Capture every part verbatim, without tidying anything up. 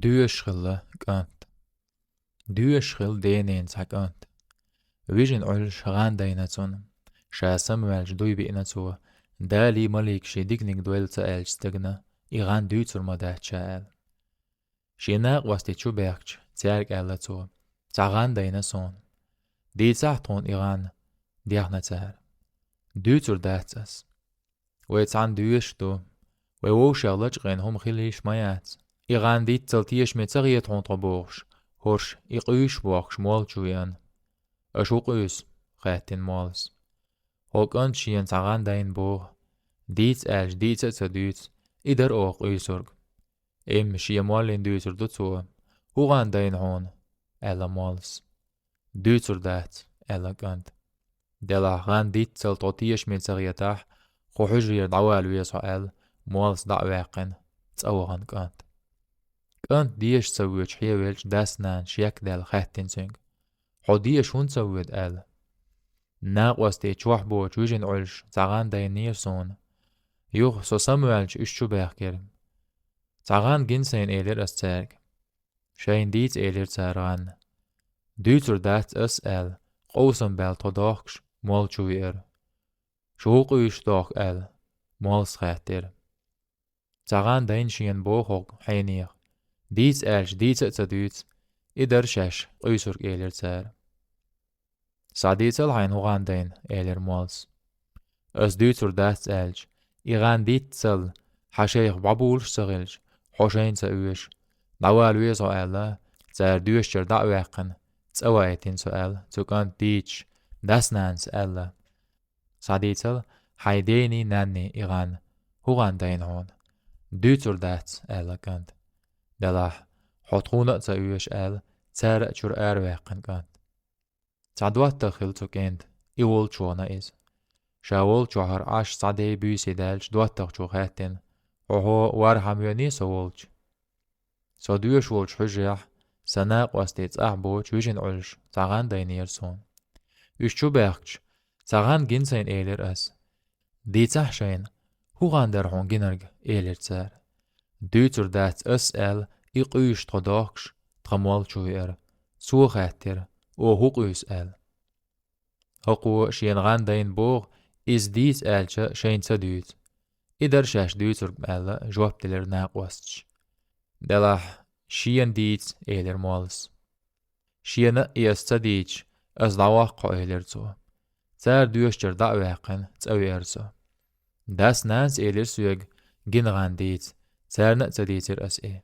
Доьшуш хилла кӀант. Доьшуш хилла денен цхьа кӀант. Вижина Ӏуьллуш гӀан дайна цунна. Ша самаваьлча дуй биъна цо, Дали малик шен диканиг дойла ца аьллачу стагана, и гӀан дуьйцур ма дац ша аьлла. Шен накъостий чу баьхкича, цаьрга аьлла цо: «Цхьа гӀан дайна суна. Дийцахьа тхуна и гӀан», — дехна цара. «Дуьйцур дац ас. Вай цхьаьна доьшуш ду. Вай вовшех лачкъийна хӀума хила йиш ма яц. И гӀан диццал тешаме ца хета хьуна тхо», — бохуш, хӀорш и къуьйсуш бохкуш молла чу веана. «Аша хӀун къуьйсу?» — хаьттина моллас. «ХӀокху кӀанта шена цхьа гӀан дайна боху. Дийца аьлча, дийца а ца дуьйцу, и дара оха къуьйсург». «Имма, шен моллина дуьйцур ду цо. ХӀун гӀан дайна хьуна?» — аьлла моллас. «Дуьйцур дац», — аьлла кӀанта. «Делахь, гӀан диццал тхо тешаме ца хетахь, кху хьуьжарера дӀавала веза хьо», — аьлла, моллас дӀа а ваьккхина, цӀа вахана кӀант. КӀант деша ца воьдуш хьевелча, дас-нанас шек даьлла хаьттина цуьнга: «Хьо деша хӀунда ца воьду?» — аьлла. «Накъостий чохь боцуш вижина Ӏуьллуш цхьа гӀан дайнера суна. Юха со самаваьлча уьш чу баьхкира. Цхьа гӀан гина сайна, элира ас цаьрга. Шайна дийца, элира цара гӀан. Дуьйцур дац ас аьлла, къовсам баьлла тхо дохкуш, молла чу веара. Шу хӀун къуьйсуш дохку аьлла, моллас хаьттира. Цхьа гӀан дайна шена боху хӀокху хьенеха. Дийца аьлча, дийца а ца дуьйцу, и дара шаьш къуьйсург, элира цара. Схьадийцал хьайна хӀун гӀан дайна, элира моллас. Ас дуьйцур дац аьлча, и гӀан диццал хьан шайх бӀобулуш ца хилча, хьо шайна ца оьшу. ДӀавала веза хьо аьлла, цара доьшучара дӀа а ваьккхина, цӀа ваийтина со аьлла, цу кӀанта дийцича, дас-нанас аьлла: «Схьадийцал хьайн дений, нанний и гӀан, хӀун гӀан дайна хьуна?» «Дуьйцур дац», — аьлла кӀанта. «Делахь, хьо тхуна а ца оьшу», — аьлла, цара а чуьра араваьккхина кӀант. Цхьа доттагӀа хилла цу кӀентан, и волчу вахана иза. Ша волчохьара Ӏаш цхьа ден буьйса даьлча, доттагӀчо хаьттина: «Хьо хӀокху вархьама вений со волчу?» «Со доьшуш волчу хьуьжарехь сан накъостий цӀахь боцуш вижина Ӏуьллуш цхьа гӀан дайнера суна. Уьш чу баьхкича, цхьа гӀан гина сайна, элира ас. Дийцахьа шайна, хӀун гӀан дара хьуна гинарг?» — элира цара. «Дуьйцур дац ас аьлла, и къуьйсуш тхо дохкуш, тхан молла чу веара. Цо хаьттира, оха хӀун къуьйсу аьлла. ХӀокхо шена гӀан дайна боху, иза дийца аьлча, шайна ца дуьйцу. И дара шаьш дуьйцург», — аьлла, жоп делира накъосташа. «Делахь, шена дийца», — элира моллас. «Шена а и ас ца дийцича, ас дӀавоккху хьо», — элира цо. Цара доьшучара дӀа а ваьккхина, цӀа веара со. Дас-нанас элира соьга гина гӀан дийца, царна а ца дийцира ас и.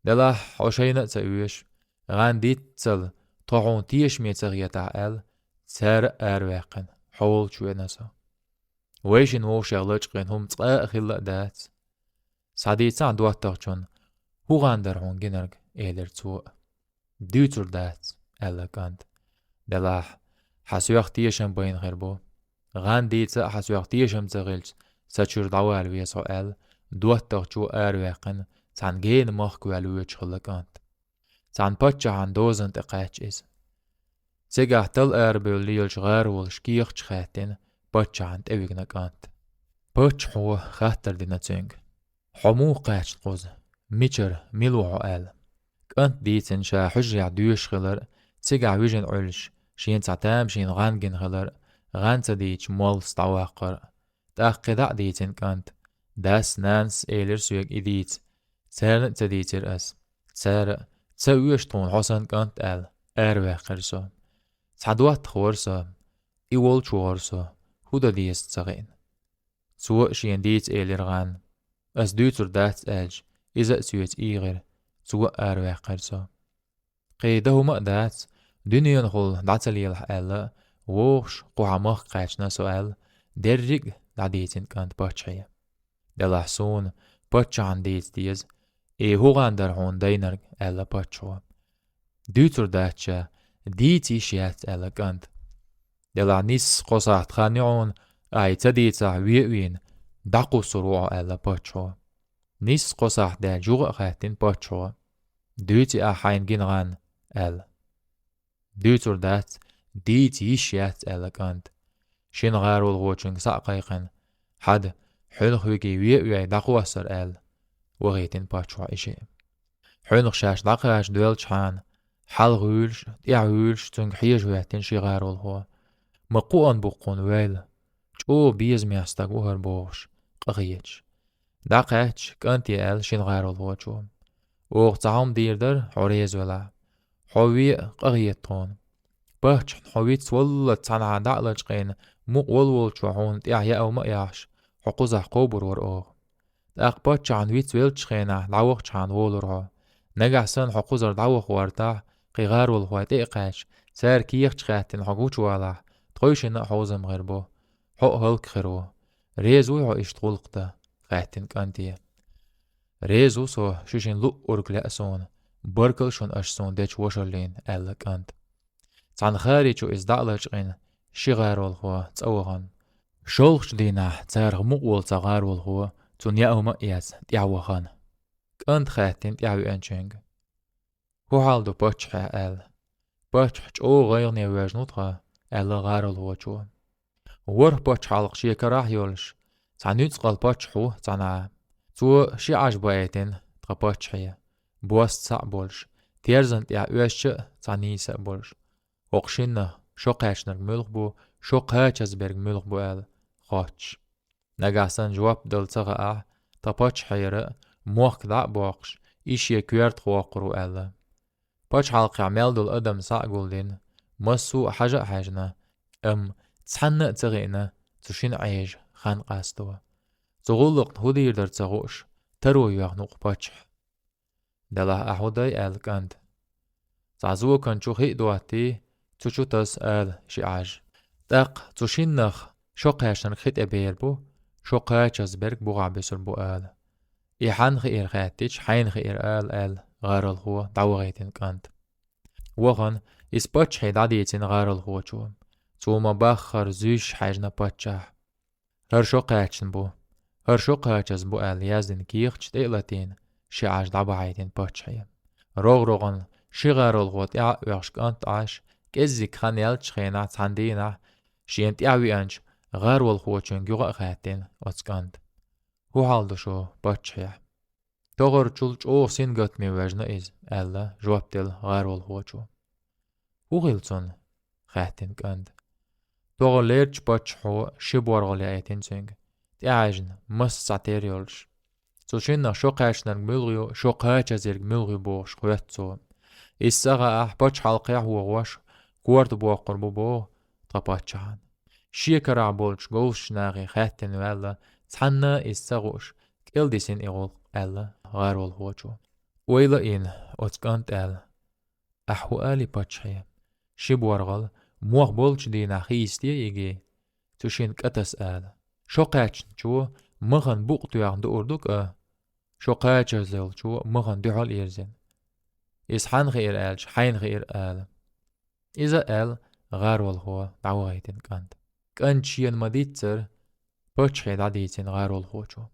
«Делахь, хьо шайна а ца оьшу, гӀан диццал тхо хьуна тешаме ца хетахь», — аьлла, цара а араваьккхина, хьо волчу веана со. Вайшинна вовшех лачкъийна хӀума цкъа а хилла а дац. «Схьадийцахьа доттагӀчунна, хӀун гӀан дара хьуна гинарг», — элира цо а. «Дуьйцур дац», — аьлла кӀанта. «Делахь, хьан соьх тешам байна хир бу. ГӀан дийца а хьан соьх тешам ца хилча, сан чуьра дӀавала веза хьо», — аьлла, доттагӀчо араваьккхина, цхьана гена махка ваьлла воьдуш хилла кӀант. Цхьана паччахьан дозан тӀе кхаьчча иза. Цигахь талла арабевлла лелачу гӀаролаша кехаташ хаьттина, паччахьна тӀевигна кӀант. Паччахьо хаттар дина цуьнга: «Хьо муха кхаьчна кхуза? Мичара, мила ву хьо?» — аьлла. КӀанта дийцина ша хьуьжарехь доьшуш хилар а, цигахь вижина Ӏуьллуш, шена цхьа тамашийна гӀан гина хилар а, гӀан ца дийцича, моллас дӀаваккхар а. ТӀаккха кхин дӀа а дийцина кӀанта: «Дас-нанас элира соьга и дийца, царна а ца дийцира ас. Цара а: „Ца оьшу тхуна хьо санна кӀант“, — аьлла, араваьккхира со. Цхьа доттагӀа вара со, и волчу вахара со, хӀун дан деза ца хиъна». Цо а шена дийца элира гӀан. Ас дуьйцур дац аьлча, иза а соьца ийгӀира, цо а араваьккхира со. Кхин дан хӀума а дац, дуьненахула дӀа ца лелахь аьлла, вогӀуш кху хьан махка кхаьчна со аьлла, дерриг а дӀадийцина кӀанта паччахье. «Делахь суна паччахьна дийца деза, и хӀун гӀан дара хьуна дайнарг?» — аьлла паччахьо. «Дуьйцур дац ша, дийца йиш яц», — аьлла кӀанта. «Делахь нисса кхо сахьт хан ю хьуна, ахь ца дийцахь ве а вийна, дӀакхуссур ву хьо», — аьлла паччахьо. Нисса кхо сахьт даьлча юха а хаьттина паччахьо: «Дуьйций ахь хьайна гина гӀан?» — аьлла. «Дуьйцур дац, дийца йиш яц», — аьлла кӀанта. Шина гӀаролхочуьнга схьа а кхайкхина: «Хьада, хьуьнах виги ве а вей дӀакхоссар», — аьлла, вахийтина паччахьо и шиъ. Хьуьнах шаьш дӀакхача доьлчхьана, хьалха вуьйлуш, тӀаьхьа вуьйлуш цуьнга хьежа хӀоьттина ши гӀаролхо. Ма кхоъ бу-кх хьуна вайл, чӀогӀа безамехь стаг ву хӀара бохуш, къахеташ. ДӀакхаьчча, кӀанте аьлла шина гӀаролхочо: «Оха цхьа хӀума дийр дара, хьо реза велахь. Хьо ве а къахета тхуна. Паччахьна хьо вицвелча цхьанхьа дӀа а лачкъийна, мукъа волавелча хьуна тӀехь яа хӀума а яхьаш, хьо кхузахь кхобур вара оха. ТӀаккха паччахьна вицвеллачу хенахь дӀавахчахьана волура хьо. Нагахь санна хьо кхузара дӀаваха гӀертахь, кхин гӀаролхой тӀе а кхаьчча, цара кехаташ хаьттина хьо гучувалахь, тхойшинна а хьовзам хир бу. Хьо а хӀаллакьхир ву. Реза вуй хьо иштта гӀуллакх дан?» — хаьттина кӀанте. «Реза ву со, шу шина луъург лаьа суна. Баркалла шуна аша суна дечу вошаллина», — аьлла кӀанта. Цхьана хари чу иза дӀа а лачкъийна, ши гӀаролхо цӀа вахана. ШолгӀачу дийнахь царах мукъа волу цхьа гӀаролхо, цунна яа хӀума а эцна, тӀаьхьа вахана. КӀанта хаьттина тӀаьхьавеанчуьнга: «ХӀун хьал ду, паччахьа?» — аьлла. «Паччахь чӀогӀа гӀайгӀане воьжна ву тхан», — аьлла гӀаролхочо. «ВорхӀ пачхьалкх шен карахь а йолуш, цхьа нуьцкъала паччахь ву цхьанхьа. Цо ши Ӏаж баийтина тхан паччахье, бос цхьаъ болуш, терзан тӀехь оьзча а цхьа нийса а болуш. ХӀокху шиннах шо кхаьчнарг муьлха бу, шо кхачазберг муьлха бу аьлла хоттуш. Нагахь санна жоп дала ца хаахь, тхан паччахьера мохк дӀа а боккхуш, и шен коьрта хоккхур ву», — аьлла. Пачхьалкхехь мел долу адам схьа а гулдина, массо а хьажа а хьаьжна, амма цхьанна а ца хиъна цу шина Ӏежа хан къасто. Цу гӀуллакхна хӀун дийр дара ца хууш, таро йоьхна ву-кх паччахь. «Делахь ахь хӀун дай?» — аьлла кӀанта. «Цхьа зокан чу хи а доттий, цу чу таса», — ала ши Ӏаж. «ТӀаккха цу шиннах шо кхаьчнарг хи тӀе бер бу, шо кхачазберг бухахь буьсур бу», — ала. «И хьанна хиира?» — хаьттича, «Хьайна хиира», — ала аьлла гӀаролхо дӀавахийтина кӀанта. Вахана, иза паччахье дӀадийцина гӀаролхочо. Цо ма-баххара зуьйш хьаьжна паччахь. «ХӀара шо кхаьчна бу, хӀара шо кхачаза бу», — аьлла яздина кехаташ тӀе а латийна, ши Ӏаж дӀабахьийтина паччахье. РогӀ-рогӀана ши гӀаролхо тӀаьхьа а оьхуш кӀант Ӏаш, кӀеззиг хан яьллачу хенахь цхьана дийнахь шена тӀаьхьавеанчу гӀаролхочуьнга юха а хаьттина оцу кӀанта: «ХӀун хьал ду шу паччахьехь?» «ТохӀарчул чӀогӀа сингаттаме воьжна иза», — аьлла жоп делла гӀаролхочо. «ХӀун хилла цунна?» — хаьттина кӀанта. «ТохӀар лерчу паччахьо ши боргӀал яийтина цуьнга, тӀехьаьжна, масса цхьа тера йолуш. Цу шиннах шо кхаьчнарг муьлха ю, шо кхачазъярг муьлха ю бохуш хоьтту цо. Иза ца хаахь, пачхьалкхехь а вогӀуш, корта боккхур бу боху тхан паччахьна. Шен карахь болчу говзачу нахе хаьттина ваьлла, цхьанна а иза ца хууш, кӀел дисина и гӀуллакх», — аьлла гӀаролхочо. Ойла а йина, оцу кӀанта аьлла: «Ахь хӀун алий паччахье? Ши боргӀал мох болчу дийнахь хийцаде йигий, цу шинна кӀатаса ала. Шо кхаьчначо махана букъ тоьхна дуур ду-кх, шо кхачаза йолчо махана дуьхьал а ирзина. Иза хьанна хиира аьлча, хьайна хиира ала». Иза аьлла, гӀаролхо дӀавахийтина кӀанта. КӀанта шена ма-дийццара, паччахье дӀадийцина гӀаролхочо.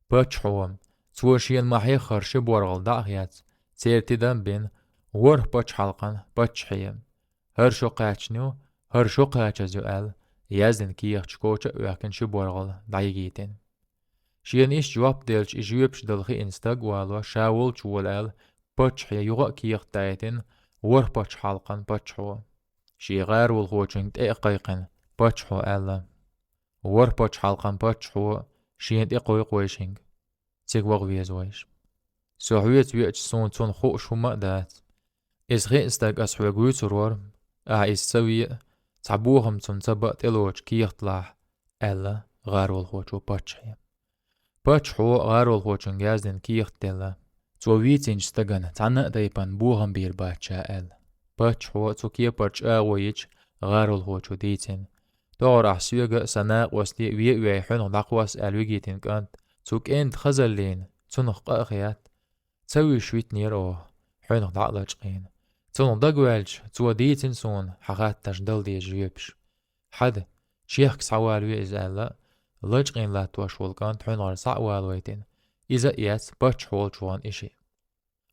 Паччахьо, цо шена ма-хьеххара ши боргӀал дӀа а хецна, церан тидам а бина, ворхӀ пачхьалкхан паччахье: «ХӀара шо кхаьчна ю, хӀара шо кхачаза ю», — аьлла, яздина кехаташ коча а оьхкина ши боргӀал дӀайигийтина. Шена иштта жоп делча, и жоьпаш дала хиъна стаг а валош, ша волчу вола аьлла, паччахье юха а кехат дайтина ворхӀ пачхьалкхан паччахьо. Шен гӀаролхочуьнга тӀе а кхайкхина, паччахьо аьлла: «ВорхӀ пачхьалкхан паччахьо шена тӀе кхойкху вайшинга, цига ваха веза вайша. Со хьоьца веача суна цунах хууш хӀумма а дац. Иза хиъна стаг ас хьоьга вуьйцур вара, ахьа иза ца ве а, цхьа бохам цунна ца баа тӀелоцуш кехат лахь», — аьлла гӀаролхочо паччахье. Паччахьо гӀаролхочуьнга яздина кехат делла, цо вийцинчу стагана цхьанна а тайпана бохам бийр бац ша аьлла. Паччахьо цу кепара чӀагӀо йича, гӀаролхочо дийцина: «ТохӀар ахь соьга а, сан накъосте а ве а вей, хьуьнах дӀакхосса», — аьлла вигийтина кӀант, цу кӀентан хазаллина цунах къа а хетта, ца вуьйш витинера оха, хьуьнах дӀа а лачкъийна. Цунах дагаваьлча, цо дийцина суна хьан хаттаршна дала деза жоьпаш. Хьада, чехка схьавалаве иза аьлла, лачкъийна латтош волу кӀант хьуьнхара схьа а валавайтина, иза а эцна, паччахь волчу вахана и шиъ.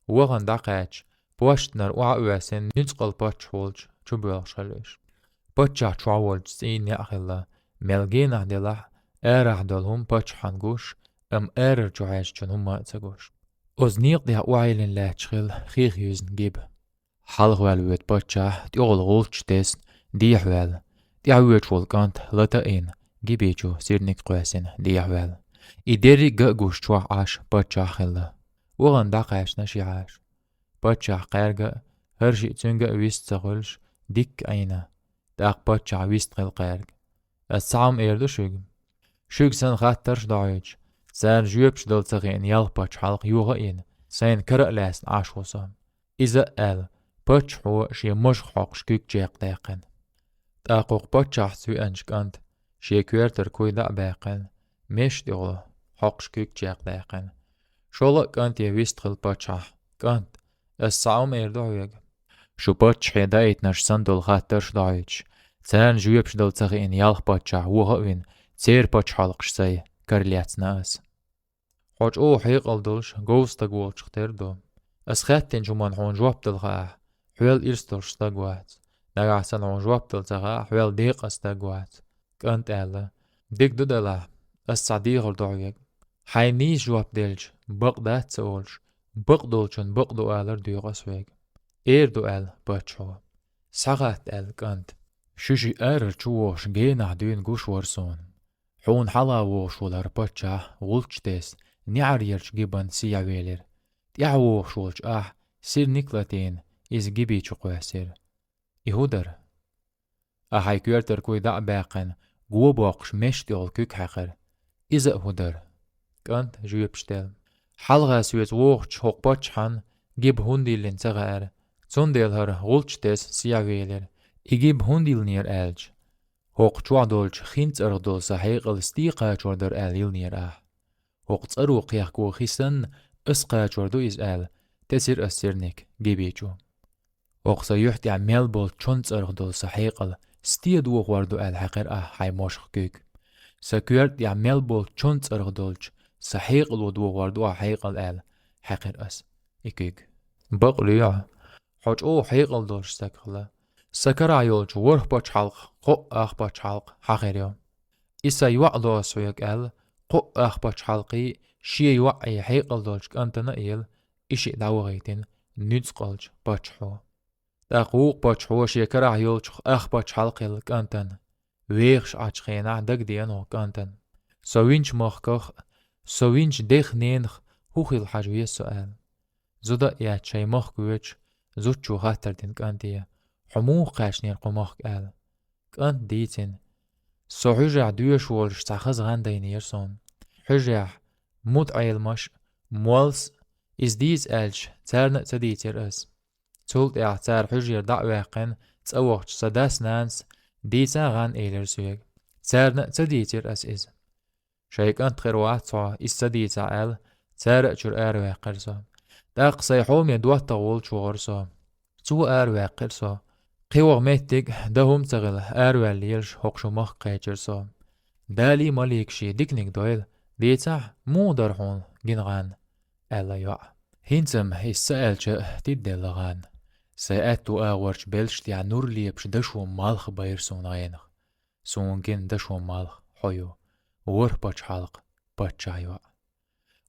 Вахана дӀакхаьчча, поштанара охьа а воьссина, нуьцкъала паччахь волчу чубоьлхуш хилла уьш. Паччахь чохь волчу цӀийнан неӀ хилла, мел генахь делахь а, арахь долу хӀума паччахьна гуш, амма арара чу хьаьжчунна хӀумма а ца гуш. Оцу некъа тӀехь охьайиллина лаьтташ хилла хих юьзна гиба. Хьалха ваьлла воьду паччахь тӀехула гӀулч тесна дехьаваьлла, тӀаьхьавоьдуш волу кӀант лата а йина, гибичу сирник кхоьссина дехьаваьлла. И дерриг а гуш чохь Ӏаш паччахь хилла. Вахана дӀакхаьчна ши хьаша. Паччахь кхаьрга а, хӀара шиъ цуьнга а вист ца хуьлуш, дикка Ӏийна. ТӀаккха паччахь вист хилла кхаьрга: «Ас цхьа хӀума эр ду шуьга. Шуьга сан хаттарш а дохьуьйтуш, царна жоьпаш дала ца хиъна ялх пачхьалкх юха а йина, сайна кара а лаьцна Ӏаш ву со». Иза а аьлла, паччахьо шен мажах хьокхуш куьг чекхдаьккхина. ТӀаккха хӀокху паччахьца веанчу кӀанта шен коьртара куй дӀа а баьккхина, мешан тӀехула хьокхуш куьг чекхдаьккхина. ШолгӀа а кӀанте вист хилла паччахь: «КӀант, ас цхьа хӀума эр ду хьоьга. Шу паччахье даийтинарш санна долу хаттарш а дохьуьйтуш, царна жоьпаш дала ца хиъна ялх паччахь юха а вина, церан пачхьалкхаш сай кара лецна ас. Хьо чӀогӀа хьекъал долуш, говза стаг волчух тера ду. Ас хаьттинчу хӀуманна хьуна жоп дала хаахь, хьоьл ирс долуш стаг вац. Нагахь санна хьуна жоп дала ца хаахь, хьоьл декъаза стаг вац». КӀанта аьлла: «Дика ду делахь, ас цхьа дехар ду хьоьга. Хьайн нийса жоп делча, бакъ дац ца олуш, бакъдолчунна бакъ ду алар доьху ас хьоьга». «Эр ду», — аьлла паччахьо. «Схьахатта», — аьлла кӀанта. «Шу шиъ арара чу вогӀуш генахь дуьйна гуш вара суна. Хьуна хьалха вогӀуш волу хӀара паччахь гӀулч тесна, неӀарерчу гибан сехьа велира. ТӀаьхьа вогӀуш волчу ахь, сирник а латийна, иза гиби чу кхоьссира. И хӀун дара?» «Ахь хьайн коьртара куй дӀа а баьккхина, го боккхуш мешан тӀехула куьг хьаькхира. Иза а хӀун дара?» КӀанта жоьпаш делла: «Хьалха соьца вогӀучу хӀокху паччахьан гиба хӀунда йиллина ца хаьара, цундела хӀара гӀулч тесна сехьа велира. И гиба хӀунда йиллинера аьлча, хӀокху чохь долчу хин цӀарах долу сан хьекъал стен кхачор дара аьлла йиллинера ахь. ХӀокху цӀаро кхехко хи санна, ас кхачор ду иза аьлла, тесира ас сирник гиби чу. ХӀокху сан юьхь тӀехь мел болчу чон цӀарах долу сан хьекъал стен дохор ду аьлла хьаькхира ахь хьайн мошах куьг. Сан коьрта тӀехь мел болчу чон цӀарах долчу сан хьекъало дохор ду ахь хьекъал аьлла хьаькхира ас и куьг. Бакъ лоьхьа, хьо чӀогӀа хьекъал долуш стаг хилла. Сан карахь йолчу ворхӀ пачхьалкх кхоъ ах пачхьалкх хьан хир ю. И сан йоӀ ло ас хьоьга», — аьлла, кхоъ ах пачхьалкхий шен йоӀий хьекъал долчу кӀантана а елла, и шиъ дӀавахийтина нуьцкъалчу паччахьо. ТӀаккха вукху паччахьо шен карахь йолчух ах пачхьалкх хилла кӀантана. Вехаш Ӏачу хенахь дагадеана хӀокху кӀантана: «Со винчу махках а, со винчу дех-ненах хӀун хилла хьажа веза со?» — аьлла. Зуда а эцна шайн махка воьдуш, зудчо хаттар дина кӀанте: «Хьо муха кхаьчнера кху махка?» — аьлла. КӀанта дийцина: «Со хьуьжехь доьшуш волуш цхьа хаза гӀан дайнера суна. Хьуьжехь мутаӀеламаш а, моллас а, иза дийца аьлча, царна а ца дийцира ас. Цул тӀаьхьа цара хьуьжера дӀа а ваьккхина, цӀа вахча сан дас-нанас дийца гӀан элира соьга. Царна а ца дийцира ас иза. Шайн кӀант хир вац хьо, иза ца дийцахь аьлла, цара а чуьра араваьккхира со. ТӀаккха сайн хьоме доттагӀа волчу вахара со. Цо араваьккхира со. Кхин ваха меттиг дан хӀума ца хилла, араваьлла лелаш хӀокху шун махка кхечира со. Далий, маликаший диканиг дойла, дийцахь, муха дара хьуна гина гӀан?» — аьлла йоӀа. «ХӀинца-м иза ца аьлча а тидаделла гӀан. Сайн аьтту агӀорчу белшаш тӀехь нур лепаш дашо малх байра суна гӀенах. Суна гина дашо малх хьо ю, ворхӀ пачхьалкх паччахьан йоӀ».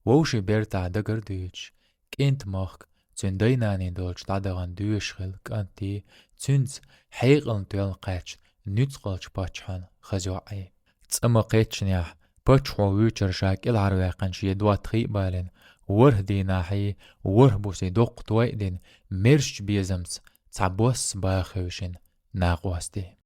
Вовшийн бертахь дагар дуьйцуш, кӀентан махка цуьнан дай-наний долчу дӀадахана доьшуш хилла кӀанти, цуьнца хьекъална тоьлла кхаьчна нуьцкъалчу паччахьан хаза йоӀ. ЦӀа ма-кхеччинехь, паччахьо вуьйцура ша кӀелхьарваьккхина шен доттагӀий а балийна, ворхӀ дийнахьий, ворхӀ бусий доккха той а дина, мерзачу безамца цхьа бос баха хевшина накъостий.